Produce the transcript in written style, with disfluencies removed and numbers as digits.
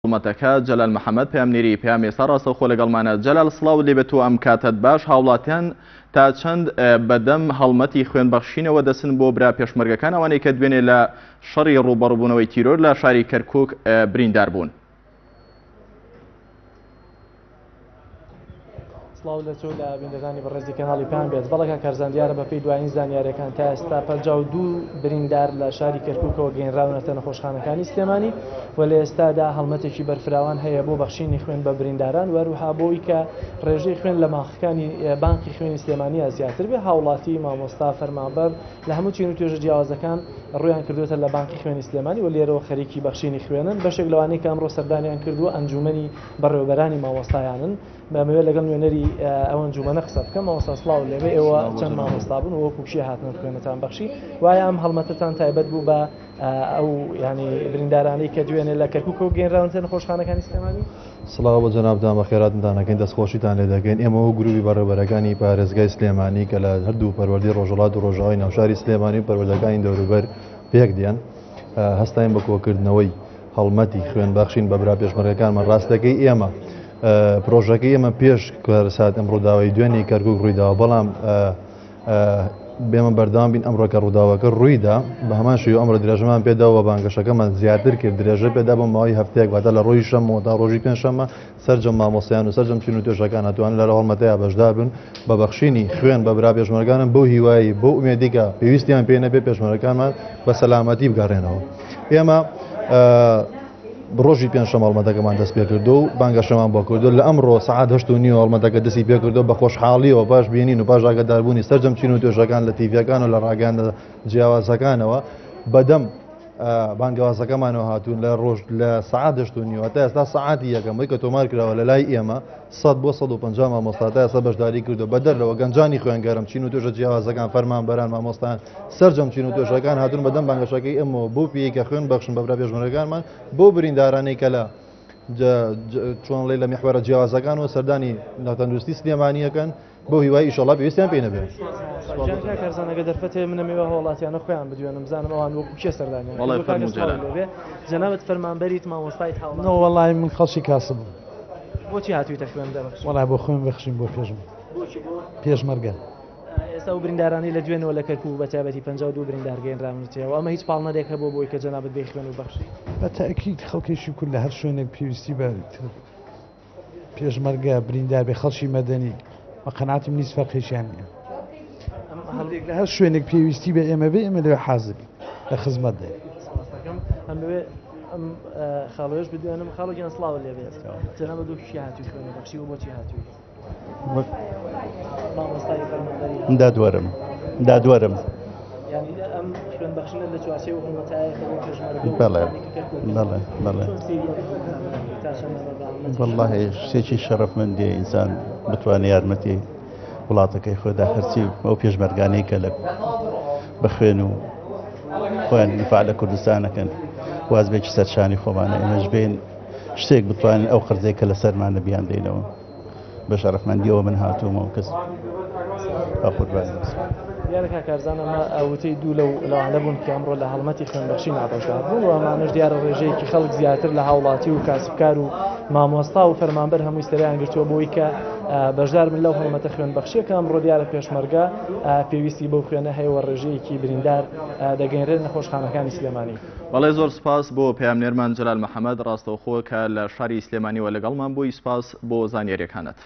هەڵمەتەکە، جەلال محەمەد پەیامنێری پەیام ئێستا ڕاستەوخۆ لەگەڵمانە. جەلال سڵاوت لێبێت و ئەم کاتەت باش. هاوڵاتیان تا چەند بەدەم هەڵمەتی خوێنبەخشینەوە دەچن بۆ برا پێشمەرگەکان ئەوانەی کە دوێنێ لە شەڕی ڕووبەڕووبوونەوەی تیرۆر لە شاری کەرکوک بریندار بوون؟ سڵاو لە تۆ لە بینەرانی بەڕێزی کەناڵی پەیام بێت. بەڵێ کاک کارزان دیارە بەپێی دوایین زانیاریەکان تا ئێستا 52 بریندار لە شاری کەرکوکەوە گەیەنراونەتە نەخۆشخانەکانی سلێمانی و لە ئێستادا هەڵمەتێکی بەرفراوان هەیە بۆ بەخشینی خوێن بە برینداران و هەروەها بۆی کە ڕێژەی خوێن لە ماخەکانی بانقی خوێنی سلێمانیا زیاتر بێ هاوڵاتی مامۆستا فەرمانبەر لە هەموو چین و توێژە جیاوازەکان ڕویان کردوێتە لە بانقی خوێنی سلێمانی و لێرەوە خەریکی بەخشینی خوێنن بەشێک لەوانەی کە ئەمڕۆ سەردانیان کردووە ئەنجومەنی بەڕێوەبەرانی مامۆستایانن بەمەوێت لەگەڵ نوێنەری ئەو ئەنجومەنە قسە بکەم. مامۆستا سڵاو لێبێ، ئێوە چەند مامۆستا بوون و وەکو کێ هاتنە خوێنتان بەخشی؟ وایە ئەم هەڵمەتەتان تایبەت بوو بە ئەو ینی بریندارانەی کە دوێنێ لە کەرکووکەوە گەیەنراونەتە نەخۆشخانەکانی سلێمانی؟ سڵاو بۆ جەنابتان، بەخێراتنتان ئەکەین، دەستخۆشیتان لێ دەکەین. ئێمە وەک گروپی بەڕێوەبەرەکانی پارێزگای سلێمانی کە لە هەردوو پەروەردەی ڕۆژهەڵات و ڕۆژاوای ناوشاری سلێمانی و پەروەردەکانی دەوروبەر پێک دێن، هەستاین بە کۆکردنەوەی هەڵمەتی خوێن بەخشین بە برا پێشمەرگەکانمان. ڕاستەکەی ئێمە پرۆژەکەی ئێمە پێش کارەسات ئەم ڕووداوی دوێنێی کەرکوک ڕوویداوە، بەڵام بێمە بەردەوام بین. ئەمڕۆ کە ڕووداوەکە ڕوویدا بە هەمان شێوە ئەمڕۆ درێژەمان پێدا و بانگەشەکەمان زیاتر کرد، درێژە پێدا بۆ ماوەی هەفتەیەک، واتە لە ڕۆژی شەممەوە تا ڕۆژی پێنجشەممە سەرجەم مامۆستایان و سەرجەم چین و توێژەکان هاتووان لە هەڵمەتەیە بەشدار بن بە بەخشینی خوێن بە برا پێشمەرگانم، بەو هیوایی بەو ئومێدی کە پێویستیان پێ نەبێ پێشمەرگەکانمان بە سەلامەتی بگەڕێنەوە. ئێمە ڕۆژی پێنجشەممە هەڵمەتەکەمان دەست پێکردو و بانگەشەمان بۆ کردو لە ئەمڕۆ سەعات 8:30 هەڵمەتەکە دەستی پێکردو بە خۆشحاڵیەوە پاش بینین و پاش ئاگاداربوونی سەرجەم چین و توێژەکان لە تیڤیەکان و لە ڕاگەیاندە جیاوازەکانەوە بەدەم بانگەوازەکەمانەوە هاتوون لە ڕۆژ لە سەعات 8:30 تا ئێستا سەعاتی یەکەم وی کە تۆمار کراوە لە لای ئێمە 100 بۆ 150 مامۆستا تا ئێستا بەشداری کردو. بەدەر لەوە گەنجانی خوێنگەرم، چین و توێژە جیاوازەکان، فەرمانبەران، مامۆستایان، سەرجەم چین و توێژەکان هاتوون بەدەم بانگەشەکەی ئێمەوە بۆ پێی کە خوێن بەخشن بە برا پێشمەرگەکانمان، بۆ بریندارانەی کە لە چۆن لە میحوەرە جیاوازەکان و سەردانی ناتەندروستی سلێمانیەکەن، بۆ هیوای ئیشەڵا پێویستیان پێی نەبێت. کاک کارزان ئەگەر دەرفەتێ منە مێوە هاوڵاتیانە خۆیان بدوێنم بزانم ئەوان وەکو کێ سەردانیان وەڵای کردووە. کاکە فەرموو سڵاو جەلال. لێبێ، جەنابت فەرمانبەریت، مامۆستایت، هاوڵاتی؟ نۆ وەڵای من خەڵکی کاسبم. بۆچی هاتوویتە خوێن دەبەخشی؟ وەڵای بۆ خوێن بەخشین بۆ پێشمەرگە. بۆچی بۆ؟ پێشمەرگە. ئێستا ئەو بریندارانەی لە دوێنەوە لە کەرکوک بە تایبەتی 52 بریندار گەیەنراونەتەوە، ئەمە هیچ پاڵنەرێک هەبووە بۆی کە جەنابت بێی خوێن و بەخشی؟ بە تەئکید خەڵکێکی کورد لە هەر شوێنێک پێویستی بە پێشمەرگە بریندار بێ، خەڵکی مەدەنی، بە قەناعەتی من هیچ فەرقێکیان نییە. هەندێک لە هەر شوێنێک پێویستی بە ئێمە بێ، ئێمە لەوێ حازرین لە خزمەت دێن. ئەمەوێ ئەم خاڵۆیەش بدوێنم. خاڵۆ گیان سڵاوت لێ بێت، جەنابت وەک کێ هاتووی خوێن و بەخشی و بۆچی هاتووی؟ مامۆستای فەرمانبەری دادوەرم دادوەرم. یعنی ئەم خوێن بەخشینە لە چوارچێوە هەڵمەتایە کە بۆ پێشمەرگە و بەڵێ کەسانی کە کەرکووکن. بەڵێ بەڵێ. چۆن سەیری ئەم هەڵمەتانە دەکەی تا چەند ئەمە بە هەڵمەتێکی وەڵڵاهی شتێکی شەرەفمەندیە ئینسان بتوانێت یارمەتی وڵاتەکەی خۆدا، هەرچی ئەو پێشمەرگانەی کە لە بە خوێن و خۆیان دیفاع لە کوردستانەکەن وازبێکی سەرشانی خۆمانە ئێمەش بێن شتێک بتوانین ئەو قەرزەی کە لەسەرمانە بیان دەینەوە. بە شەرەفمەندیەوە من هاتوومەوە کەس بە قوربان. دیارە کاک کارزان ئەمە وتەی دوو لەو لەوانە بوون کە ئەمڕۆ لە هەڵمەتی خوێنبەخشی نابەشدار بوون و ئەمانەش دیارە ڕێژەیەکی خەڵک زیاتر لە هاوڵاتی و کاسبکار و مامۆستا و فەرمانبەر هەمووی سەریان گرتووە بۆی کە بەشدار بن لەو هەڵمەتە خوێنبەخشیە کە ئەمڕۆ دیارە پێشمەرگە پێویستی بەو خوێنە هەیە و ڕێژەیەکی بریندار دەگەیەنرێت نەخۆشخانەکانی سلێمانی. بەڵێ زۆر سپاس بۆ پەیامنێرمان جەلال محەمەد ڕاستەوخۆ کە لە شاری سلێمانیوە لەگەڵمان بووی، سپاس بۆ زانیاریەکانت.